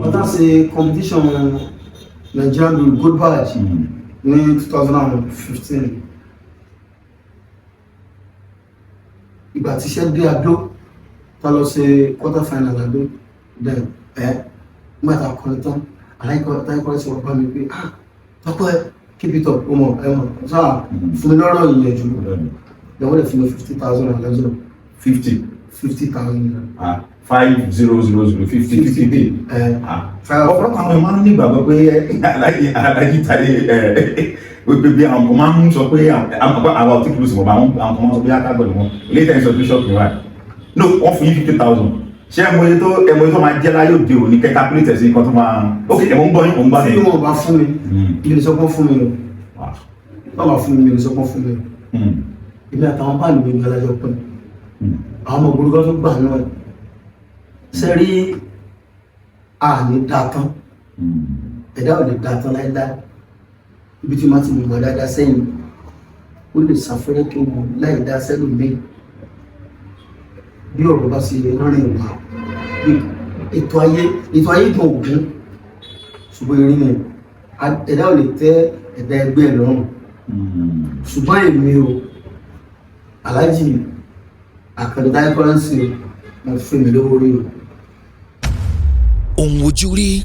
Wọ́n tá ṣe competition Nigerian Blue Gold Badge ní 2015. Ìgbà tí iṣẹ́ dé Adó, tá lọ ṣe quarter final Adó, then ẹ nígbà tá a kọrin tán, aláìkọ́ táyé sọ̀rọ̀ bá mi pé, "Ah, Tọ́pẹ́, keep it up." Ó mọ̀, ẹ mọ̀ sáà fún mi lọ́rọ̀ ìyẹ̀jú. Then wọ́n lè fún mi ₦50,000 lọ́jọ́. 50? ₦50,000. Ah, 5000, 50, 50 k? Ẹ. Ah. Five. Ọ̀pọ̀lọpọ̀ àwọn èèyàn máa ń nígbàgbọ́ pé Aláàjì Táyé ẹ wípé bí àwọn kan máa ń sọ pé àwọn tí kìlú sí wọn, àwọn kan máa ń sọ pé akágbọ̀n wọn ilé ìtẹ̀ sọ bíṣọ̀pù wa no, wọ́n fún yín 50,000. Ṣé ẹ mọ iye tó máa jẹ́ láyé òde òní kẹta pílẹ̀tẹ̀ sí nǹkan tó máa, ok, ẹ mọ̀ ń gbọ́ yín, mò ń gbọ́ Tí yín. wọn bá fún mi, mi lè sọ pé wọ́n fún mi o. Wọ́n bá fún mi, mi lè sọ pé wọ́n fún mi o. Èmi àtàwọn báàlù mi ní alájọ pẹ́. Àwọn ọmọ gbogbo tó gbà náà ṣe rí àní dáa tán. Ẹ̀dá ò lè dáa tán láíláí. Ibi tí màá ti mọ̀ dáadáa sẹ́yìn, ó lè ṣàfẹ́rẹ́ tó wù láì dá sẹ́lòmíì. Bí ọ̀rọ̀ bá ṣe rìn wá bí ètò ayé gan ògún, ṣùgbọ́n erin ni ẹ̀dá ò lè tẹ́ ẹ̀dá ẹgbẹ́ ẹ̀ lọ́rùn. Ṣùgbọ́n èmi o, Aláàjì Àkàndé Táyé Currency, mo fún mi lówó rí o. Ohun ojú rí.